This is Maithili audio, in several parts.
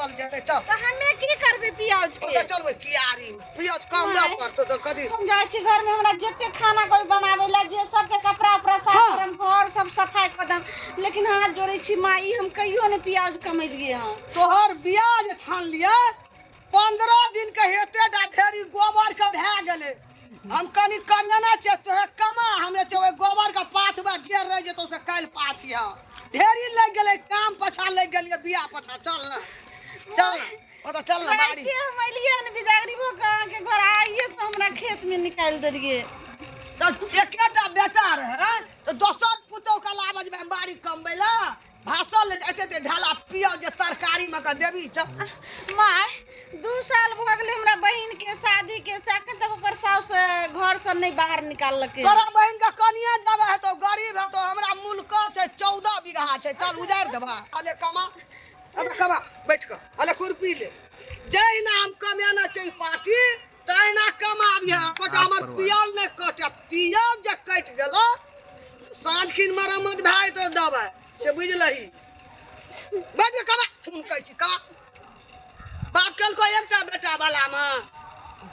देवल जेतै चल। तऽ हमे की करबै प्याज के? ओतऽ चलबै कियारी में, पियाज कम नहि। पड़तौ तऽ कथी। हम जाइ छी घर में, हमरा जते खाना कोई बनावे ला, जे सबके कपड़ा उपड़ा साफ करम, घर सब सफाई कऽ दम, लेकिन हाथ जोड़ै छी माँ, ई हम कहियो ने प्याज कमेलियै हँ। तोहर बियाह जे ठान लिअ, 15 दिन के हेते टा ढेरी गोबर के भए गेलै। हम कनि कमेना छियै, तोहे कमा, हमे छै ओहि गोबर के पाथबे, जे रहि जेतौ से काल्हि पाथिह। ढेरी लागि गेलै काम, पछा लागि गेलियै बियाह पछा। चल ने, चल ने, ओतऽ चल ने बाड़ी। रातिए हम एलियै हन बिदागरी भऽ कऽ अहाँके घर, आइए से हमरा खेत में निकालि देलियै। तऽ एकेटा बेटा रहै तऽ दोसर पुतोह के लाबऽ जेबै हम बाड़ी कमबै लए? भाषण ले एते एते ढाला पियो जे तरकारी में के देबी। चल। माय, 2 साल भऽ गेलै हमरा बहिन के शादी के, से अखन तक ओकर साउस घर से नहीं बाहर निकाललकै। तोरा बहिन के कनिया जगह हेतौ, गरीब हेतौ, हमरा मुल्क छै 14 बीघा छै, चल उजारि देबा। अले कमा, अबे कमा, बैठ कऽ अले खुरपी ले। जहिना हम कमेना छै पार्टी तहिना कमाबिहे, कोटा हमर पियल नहि कटे। पियल जे कटि गेलो, साँझ खिन मरम्मत भए जेतौ दबाइ से, बुझि लही। बैठ कऽ कमा, थुन कहै छी कमा। बाप केलको एकटा बेटा वाला मे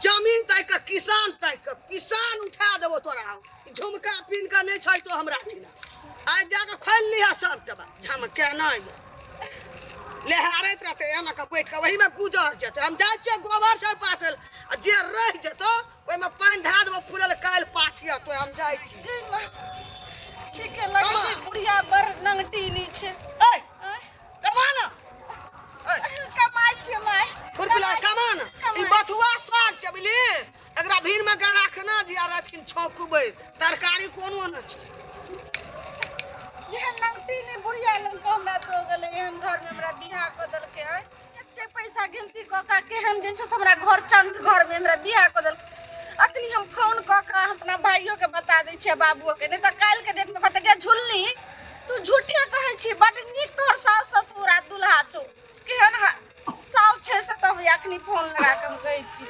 जमीन ताकि कऽ, किसान ताकि कऽ किसान उठा देबो तोरा। हम झुमका पिन कऽ नहि छै तो हमरा ठिना, आइ जाकऽ खोलि लिहऽ सबटा। झमके नहि लेहारैत रहतै एना कऽ बैठ कऽ, ओहीमे गुजर जेतै। हम जाइ छियै गोबर से पाथल, आ जे रहि जेतौ ओहिमे पानि धए देबो फूलल, काल्हि पाथिया तो। हम जाइ छी। ठीके लगै छै बुढ़िया बड़ नंगटीनी छै। ऐ कमा ना, ऐ। कमाइ छियै माय। खुरपी लगा कमा ना। ई बथुआ साग छै, बुझली? एकरा भीड़ में के राखना जी आ राखिन छौंकबै, तरकारी कोनो न छै। एहन नंगटीनी बुढ़िया लग के हमरा दो गेलै, एहन घर में हमरा बियाह कऽ देलकै हँ। एते पैसा गिनती कऽ कऽ केहन जे छै से हमरा घर चंड घर में हमरा बियाह कऽ देलकै। अखनी हम फोन कऽ कऽ अपना भाइयो के बता दै छियै, बाबुओ के, नहि तऽ काल्हि के डेट में कहतै गे झुलनी, तू झूठे कहै छी, बड नीक तोहर साउस ससुर आ दुल्हा छौ। केहन साउस छै से तऽ हम अखनी फोन लगा कऽ हम कहै छी।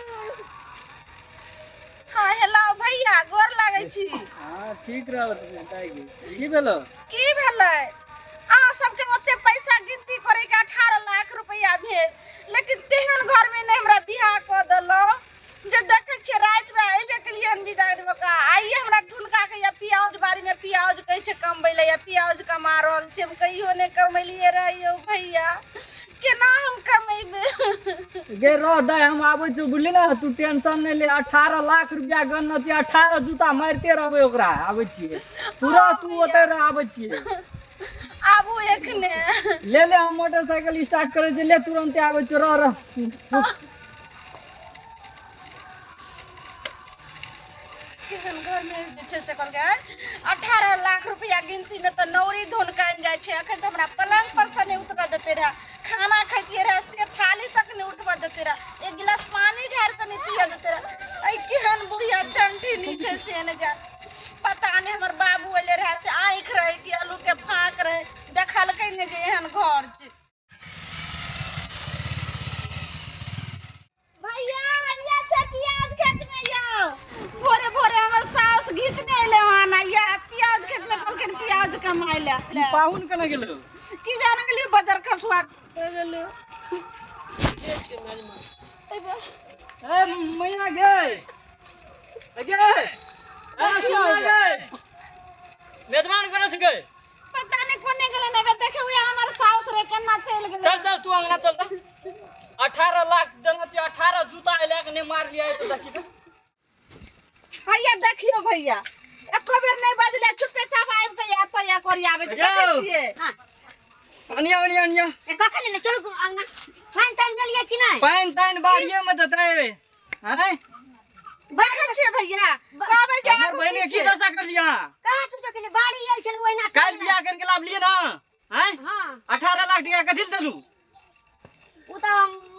हाँ हेलो भैया, गोर लागै छी। हाँ ठीक रह दाइ, की भेलो? की भेलै, अहाँ सबके ओते पैसा गिनती करे के 18 लाख रुपया भेल, लेकिन तेहन घर में नहि हमरा बियाह कऽ देलहुँ जे देखै छियै रातिमे अयबे केलियै हन विदाइ भऽ कऽ, आइए हमरा ठुनका के या पियाउज बाड़ी में पियाउज कहै छै कमबै लए, या पियाउज कमा रहल छी। हम कहियो नहि कमेलियै रहै यौ भैया, केना हम कमेबै? गे रह दाइ, हम आबै छियौ, बुझली ने? तू टेंशन नहि ले। 18 लाख रुपया गणना छियै, 18 जूता मारिते रहबै ओकरा। आबै छियै, तू रह, तू ओतऽ रह, आबै छियै। आबू एखने। ले ले, हम मोटरसाइकिल स्टार्ट करै छियै, ले, तुरन्ते आबै छियौ, रह रह। केहन घरमे जे छै से कहलकै 18 लाख रुपया गिनतीमे तऽ नौरी धुन कानि जाइ छै। अखन तऽ हमरा पलंग पर से नहि उतरऽ देते रहए, खाना खैतियै रहए से थाली तक नहि उठबऽ देते रहए, एक गिलास पानी ढारि कऽ नहि पियऽ देते रहए। एहि केहन बुढ़िया चंठीनी छै से नहि जान। पता नहि हमर बाबू एलै रहए से आँखि रहै कि आलूके फाँक रहै, देखलकै नहि जे एहन घर छै। भैया, हरिया छै प्याज खेत में यौ। भोरे भोरे हमर साउस घीचने एले हन या प्याज खेत में, कहलखिन प्याज कमाय ले। ई पाहुन केना गेलो? की जाने गेलियो, बजर खसुआ गेलो। ए मैया गे, ए गे, ए सुन गे, मेजबान करै छै गे? पता नहीं कोने गेलै ने, देखे हुए हमर साउस रे केना चलि गेलै। चल चल, तू अंगना चल। तऽ 18 लाख देना छै, 18 जूता एला के नहि मार लिया तऽ देखी तऽ। भैया देखियो भैया, एको बेर नहीं बजले, चुपे चाप आबि के या तो या करी आबै छै। देखै यौ। छियै। अनिया अनिया अनिया। ए कखन एलै? चलू अंगना। पानि तानि देलियै कि नहि? पानि तानि बाड़िए में देतै आँय? देखै छियै भैया, कहबै जे हमर आगू बहिन के की पीछे। दशा कर लिया? कहाँ तू तो केने बाड़ी आयल छलै ओहिना। काल्हि बियाह करके लाभ लिए ना आँय? हाँ। 18 लाख टका कथी लए देलू? ओ तऽ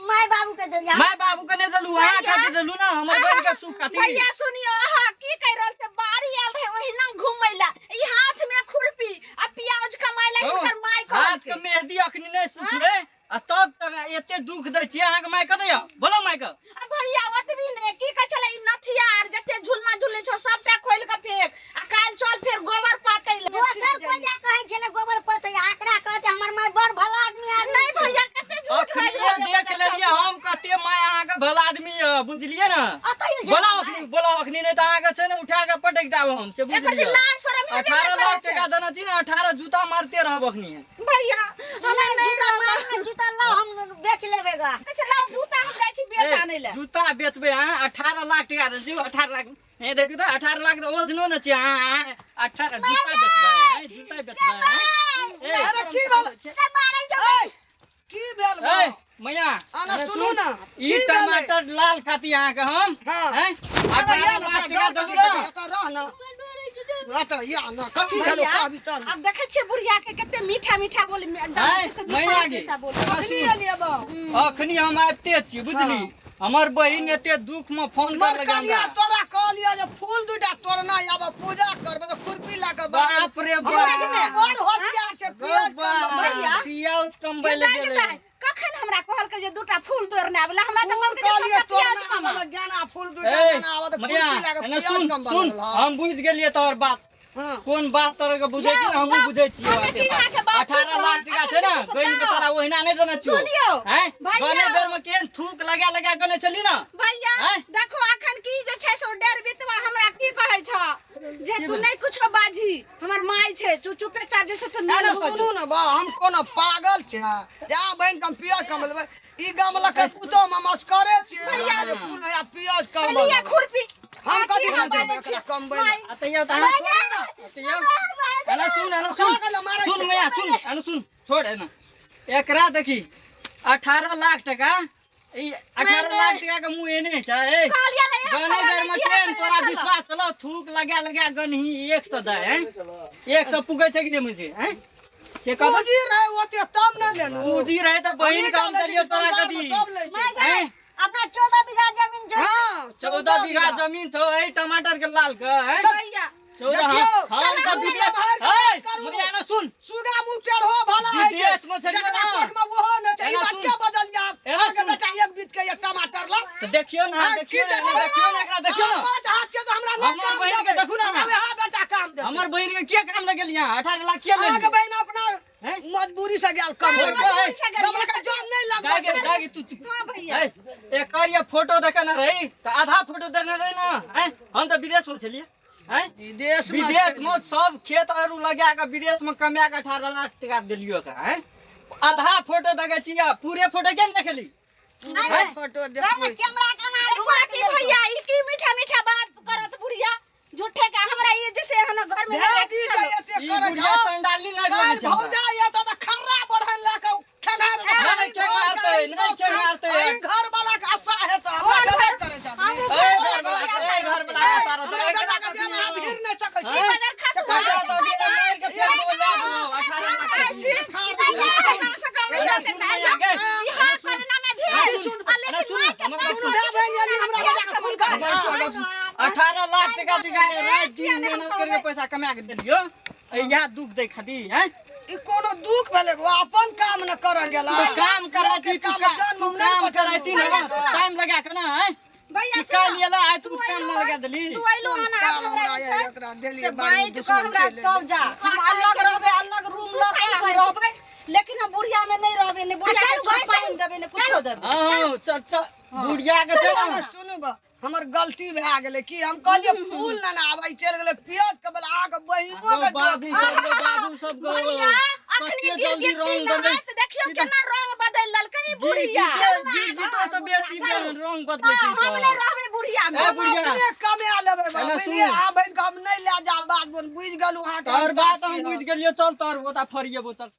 माय बाबू के देलियै। माय बाबू के नहि देलू, अहाँ खातिर देलू ना, हमर बहिन के सुख खातिर। भैया सुनियो, अहाँ की कहि रहल छै? बाड़ी आयल रहे ओहिना घुमै ला, ई हाथ में खुरपी आ प्याज कमाय ला हिनकर माय हाथ के कहलकै। मेहदी अखनी नहि सुखले आ तब तक एते दुख दै छियै अहाँके। माय कतऽ यऽ? बोलो माय के। आ भैया ओतबी ने, की कहै छलै, ई नथिया आर जते झुलना झुलने छौ सबटा खोलि कऽ फेंक आ काल्हि चल फेर गोबर पातै लए। दोसर कोइ जा कहै छलै गोबर पतै, आकरा कहै छै हमर माय बड़ भला आदमी आदमी नहीं छै। भैया, कते झूठ अखनी बाजि रहल छै। भला आदमी यऽ बुझलियै ने। अतै ने छै। बोलाउ अखनी, बोलाउ अखनी, नहि तऽ अहाँके छै ने उठा कऽ पटकि देब हम से, एकर बुझलियै? दिन लाज शरम हेबे 18 नहि लाख करै छै। टका देने छी ने, 18 जूता मारते रहब अखनी। भैया, हमरा नहि नहि जूता रहब। मारू ने, जूता लाउ, हम बेच लेबै गा। कहै छै लाउ जूता, हम जाइ छी बेच आनै लए। जूता बेचबै अहाँ? 18 लाख टका देने छी, 18 लाख। हे देखियौ तऽ, 18 लाख तऽ ओजनो ने छै। अहाँ 18 जूता बेचबै? आँय, जूता बेचबै? आँय? ए, अरे की भेल? से मारै छौ। ए, की भेल बा? ए मैया, आना अरे सुनू ने, ई की भेलै? टमाटर लाल खाती अहाँके हम। हाँ। आँय, अरे या 18 ने, लाख तोरा टका डर देबू कथी ने। एतऽ रह ने, एतऽ या ने, कथी भेलो भैया, कहबी तब ने। आब देखै छियै बुढ़िया के कते मीठा मीठा बोली एकदम आँय, जे छै से मैया मिठाई गे। जैसा बोले। अखनी एलियै बा। अखनी हम आबिते छी, बुझली? हमर बहिन एते दुख में फोन कर लगे मरकनिया, हमरा। तोरा कहलियै जे फूल दूटा तोड़ना आब, पूजा करबै तऽ खुरपी लए कऽ बाहर। बाप रे हमर बाप। बहिन बड़ होशियार छै, पियाज कम भैया। पियाज कमबै लए दाइ गेलै। दाइ, कखन हमरा कहलकै जे दूटा फूल तोड़ने आबे ला, हमरा तऽ फूल कहलकै जे कहलियै सबटा प्याज तोड़ना कमा। आबऽ, गेना फूल दूटा ए गेना आबऽ तऽ मैया, खुरपी लए कऽ एने पियाज सुन कमबऽ सुन लगल। हम बुझि गेलियै तोहर बात। हँ। कोन बात तोरा के बुझै छी, यौ, हमहूँ बाप, बुझै छियै। हम एकी अहाँके बात 18 सुनू, लाख टका छै ने, अखन गनि के तोरा ओहिना नहि देने छियौ। सुनियौ, आँय, भैया। गने बेर में केहन थूक लगा लगा गने छली ने। भैया, आँय? देखो अखन की जे छै से ओ डेढ़ बितवा हमरा की कहै छ जे तू नहि कुछो बाजी, हमर माय छै, तू चुपे चाप जे से तू अरे नहि सुनू ने बा, हम कोनो पागल छै जा बहिन के हम पियाज कमलेबै? ई गमलक पुतोह मे मस्करे छियै, फूल आ पियाज कमबै। लिया खुरपी। हम आ, कथी की हम देबै बाजै एकरा छियै? कमबै लए? माय, आ तैयो तऽ अहाँ छोड़ू ने, तैयो एना सुन, एना सुन, का गेलो मारै सुन छै? मैया, सुन, एना सुन, छोड़ एना एकरा। देखी, 18 लाख टका, ई 18 लाख टका के मुँह एने छै। ए कहलियै ने, एक गने सए बेर में नहि केहन किया तोरा करे। विश्वास छलौ? थूक लगा लगा गनही, 100 दै हैं, 100 पुगै छै कि नहि मुझे हैं से कह। पूंजी रहे ओते तब ने लेलू। पूंजी रहे तऽ बहिन के हम देलियौ तोरा कथी? सब लै छै। हैं? अपना 14 बीघा जमीन छै। हाँ, 14 बीघा जमीन छौ एहि टमाटर के लाल के, हैं? भैया, 14। देखियौ, हम तऽ चलू, विदेश बाहर के है करू। मुरिया ना सुन। सुगा मुँह टेढ़ो भला होइ छै। विदेश में छलियै जकरा ना। कोख में ओहो नहि छै, ई एना बात सुन। के बजलियै आप? एना अहाँके सुन। बेटा एक बीत के एक टमाटर ला। तऽ देखियौ ने, हाँ, की देखियौ ने, देखबै? देखियौ ने एकरा, देखियौ ने। अहाँ पाँच हाथ छै तऽ हमरा नहि हमर काम बहिन के देबै। देखू ने। हमरा वएह बेटा काम देतै। हमर बहिन के किया काम लगेलियै अहाँ? 18 लाख किया अहाँके लेलियै? बहिन अपना हैं? मजबूरी से गेल कम। छोड़ के, ए, गमला के जान नहीं लगबै दागे छै। दागे तू तू- हाँ भैया। ए, एकर ये फोटो देखने रही तऽ आधा फोटो देने रही ने। हैं? हम तऽ विदेश में छलियै, हैं? विदेश में विदेश में सब खेत आरू लगा के विदेश में कमा के 18 लाख टका देलियो एकरा, हैं? आधा फोटो देखे छियै, पूरे फोटो के ने देखली? पूरा फोटो देखबै। कैमरा के मार देखो की भैया, ई की मीठा मीठा बात करत बुढ़िया झूठे के। हमरा ये जैसे हन घर में भेज दी छै एते ई करै बुढ़िया छौ। संडाली नहि काल्हि लगै छै हमरा। भौजा ये तऽ खर्रा बढ़न लए कऽ खेंगार नहि खेंगारतै, नहि खेंगारतै। घर वाला के आशा हेतै, हमरा गलत करै छै आदमी। ए, घर वाला के, ए, घर वाला के आशा रहतै। हमरा बेटा के देह में अहाँ भीड़ नहि सकै छी। हैं? बदर खस से कहि एकरा दै तऽ अभी मारि के फेंक देबो, याद रहो, 18 लाख खाइ छी। कम से कम ए, जाते सुन त मैया गे। बिहार करना में भेल सुन, आ लेकिन सुन, माय के हमर बात पास सुन। दे बहिन एली, हमरा बेटा के खून कर। हमर सुन, 18 लाख टका टका राति दिन मेहनत करके पैसा कमा के देलियो, इएह दुख दै खातिर, हैं? ई कोनो दुख भेलै? वो अपन काम न करऽ गेला। तू काम कराती, तू काम तू जन्म नहि काम पठेलहुँ। कराती ने टाइम लगा के ना, हैं? भैया की काल्हि एला, आइ तू काम न लगा देली। तू अइलो हन, आब काम हमरा हमरा जे छै एकरा देलियै से बाड़ी बाँटि कऽ दुश्मन हमरा चलि तब जा, हम अलग रहबै, अलग रूम लऽ के हम रहबै, लेकिन हम बुढ़िया में नहि रहबै, ने बुढ़िया के चलू, घर पानि देबै, ने कुछो देबै। हाँ, चल चल, बुढ़िया के छै ने। सुनू बा, हमर गलती भए गेलै कि हम कहलियै फूल ने आबै, चलि गेलै प्याज के बला, अहाँके बहिनो के बाबू सब गो, बाबू सब गो, बुढ़िया अखनी कते गिर जल्दी गिर रंग बदल नहाइत, देखियौ केना रंग बदलि लेलकै ई बुढ़िया। गिरगिटो से बेसी रंग बदलै छै। हम तऽ नहि रहबै बुढ़िया में। ए बुढ़िया, अपने कमा लेबै बा, एना बुझलियै? सुन। अहाँ बहिन के हम नहि लए जायब, बात बुझि गेलहुँ अहाँके। तोहर बात हम बुझि गेलियो, चल तोहर ओता फरिएबो, चल।